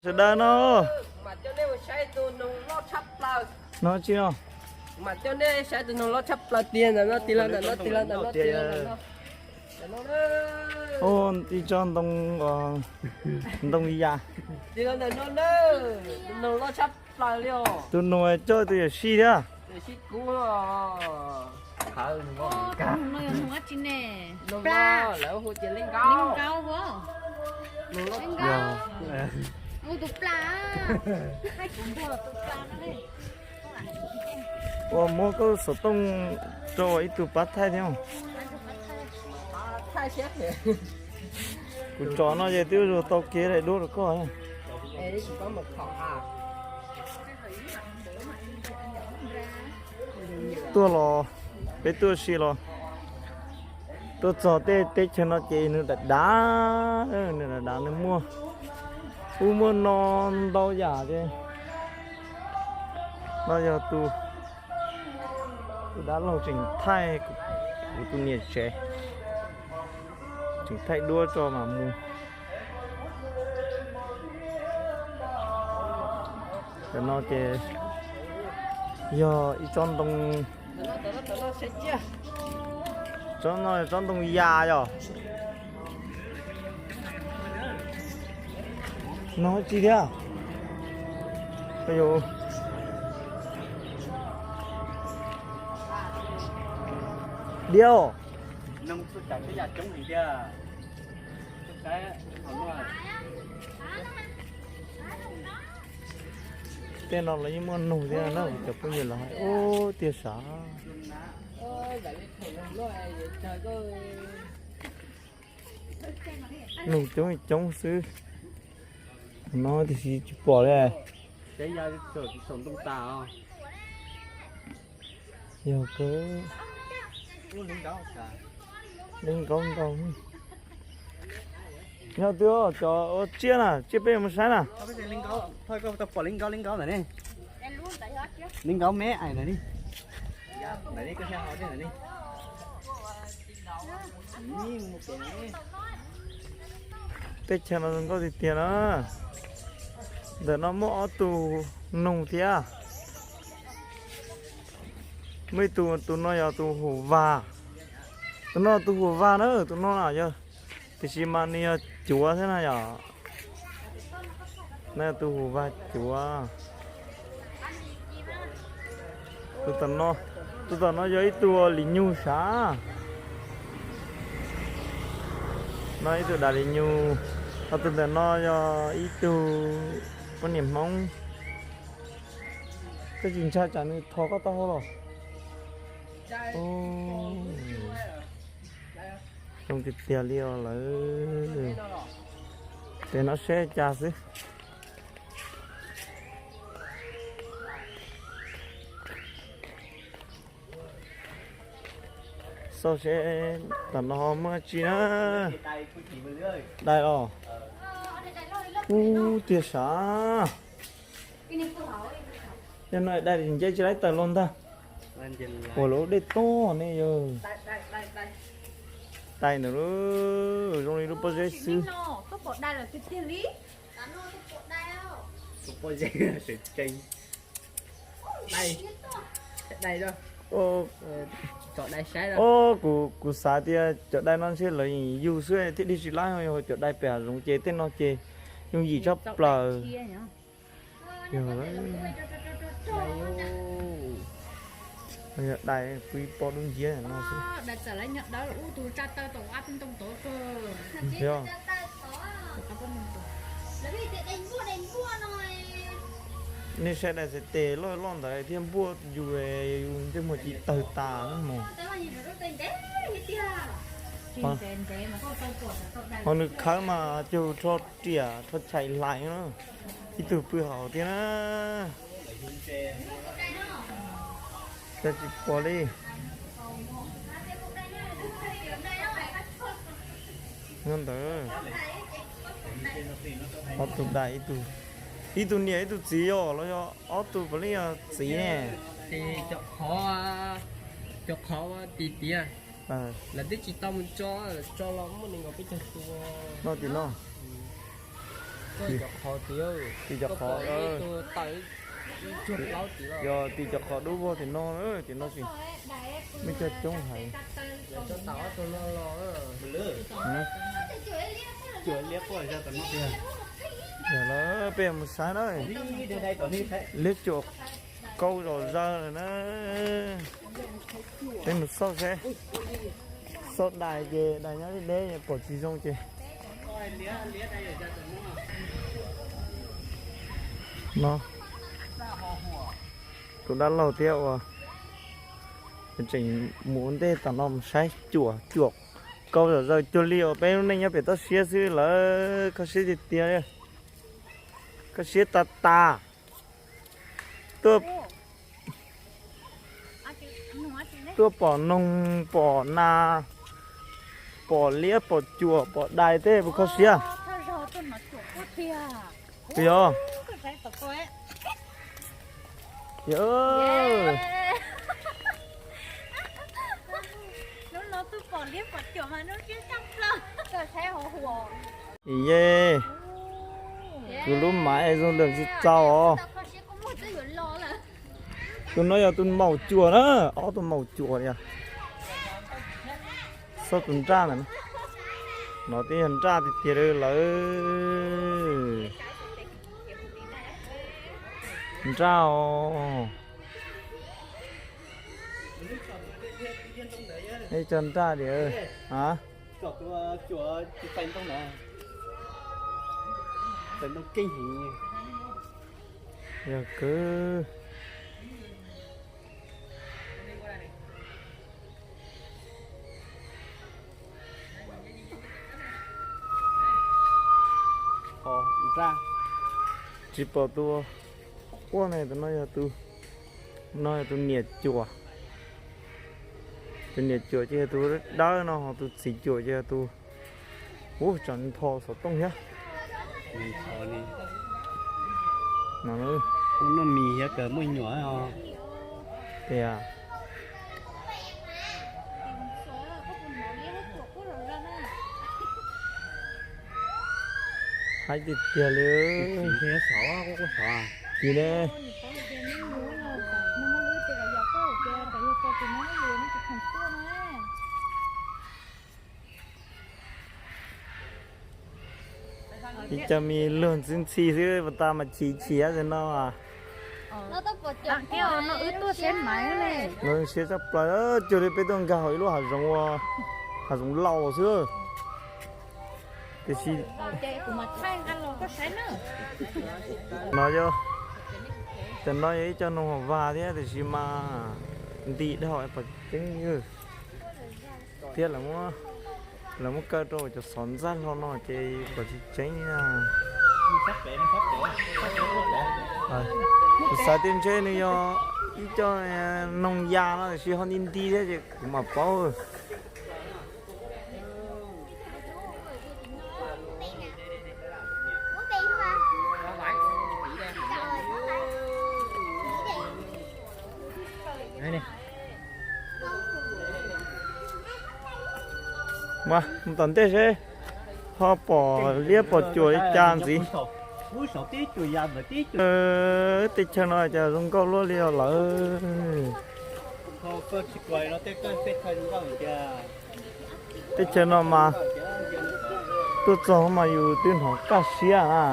Sawv daws no. Mas coj nej mus saib tus noog loj tshaj plaws. No tsis no. Mas coj nej saib tus noog loj tshaj plaws tiag ntawm no, tig los ntawm no, tig los ntawm no, tig los ntawm no. Ntawm no na. Ib tsob ntoo, ntoo yas. Tig los ntawm no na. Tus noog loj tshaj plaws li os. Tus noog coj tus yawm sij thiab. Yawm sij kub os. Noog no yog noog dab tsi ne? Noog no lawv hu tias leej nkaub. Leej nkaub. Ua tus pla. Ua muab koj xov tooj rau ib tug pab thaij thiab. Kuv tso no ces twb ua tau kev daim duab rau koj. Tuaj los, peb tuaj si los, tuaj txog tej teb chaws no ces nws dav dav, nws dav dav, nws muaj ub muaj no ntau yam ces no yog tus, tus dab laug tseem thaij kuv tus niam tsev, tseem thaij duab tso mam mus. Cov no ces yog ib tsob ntoo, tsob no tsob ntoo yas yom. No tsis thiab. Diab. Tej no los yeej muaj noog thiab na, cov phooj ywg los hais ub tiag sav. Noog coob coob xwb. No tiam sis tsis pom li. Yog kawg. Li nkaub nkaus. Nyob twg cov ua tsiaj na, tsiaj peb yuav mus saib na. Li nkaub me ais ntawd li. Teb chaws no zoo nkauj tiag tiag na. Ntawm no muaj ob tug noog thiab. Muaj ib tug, tus no yog tus hum vag. Tus no tus hum vag na, tus no yog, tiam sis mas nws yog cuav thiab na yom. No yog tus hum vag cuav. Tus tom no, tus tom no yog ib tug lis nyug sav. No ib tug daim lis nyug, ho tus ntawm no yog ib tug poj niam Hmoob. Koj tsis ntshai tsam nws thov koj taub hau los? Zoo tiag tiag li os lawm. Ces no seb cas xwb. Xauj seb tom no muaj tsi na. Dai os. Ub tiag sav. Yog no dai nce tsis laib taws los ntag. Ua lub dej tob ne yog. Dai ntawm lub, zoo li lub pob zeb xwb. Os, kuv xav tias cov dai no ntshe lawv yug xwb thiaj dig tsis laib, yog cov dai pem hav zoov ces tej no ces yooj yim tshaj plaws. Yog dai pw ib pob dub nciab no xwb. Yog. Nej saib dais xais tes loj loj ntawd thiab npuaj yus, yus ntsej muag ci tawg tas mog. Ho nws khawb mas cug rho riam rho chais hlais na. Ib tug pw hauv thiab na. Tsis pom li. Nyob ntawd ob tug dais, ib tug niam ib tug txiv os, los yog ob tug puav leej yog txiv ne. Cov qhov, cov qhov ua tim tiav, lawv twb tsis tau mus tso, tso los muaj nees nkaum peb caug tus no tim no. Tim cov qhov, yog tim cov qhov dub vog tim no, tim no ces muaj coob heev. Peb mus saib na, liab cuam kaub zom zaws lawm na. Peb mus xauj seb, xauj dais ces dais nyob deb deb pom tsis zoo ces no. Tus dab laug thiab uas tseem mus ua ntej tom no mus saib cuam, cuam kaub zom zaws cuag li uas peb lub neej nyob pem toj siab xwb lawm, kho siab tiag tiag li. Kho siab tas tas. Tuaj, tuaj pom noog, pom nas, pom liab, pom cuam, pom dais tej puas kho siab? Puas yog? Yog. Ye, kuv lub mav es zoo lawm tsis txaus os. Tus no yog tus maum cuam na, ob tug maum cuam li. Xauj tus nraj ntawm no, no twb yog nraj tiag tiag li lawm. Nraj os. Ib co nraj diam. A, yog kwv. Tsis pom tus quaj ne, tus no yog tus, no yog tus niam cuam. Tus niam cuam ces yog tus dawb no, ho tus txiv cuam ces yog tus, ub, tsam ntho xov tooj thiab. Noj mis thiab kawg muaj nyuam. Tias haib tiag tiag li. Ci ne. Ib co me luag ntxhi ntxhi xwb, puas tas mas chim chim tam no. Siab tshaj plaws, cuag li peb tuaj nkag hauv ib lub hav zoov, hav zoov laus xwb. Tiam sis no yog, tam no yog ib co noog hauv vag thiab tiam sis mas nti dhau pom tseeb thiab. Lawv muab kaw rau cov xov ntxaij hlo no ces pom tsis tseeb na. Kuv xav tias ntshe nws yog ib co noog ya no tiam sis ho nti nti thiab ces kuv mam paub. Mas mus tom ntej seb ho pom liab pom cuam li cas ntxiv. Teb chaws no cas zoo nkauj luaj li os lawm. Teb chaws no mas tuaj txog mas yus twb hnov kaj siab na.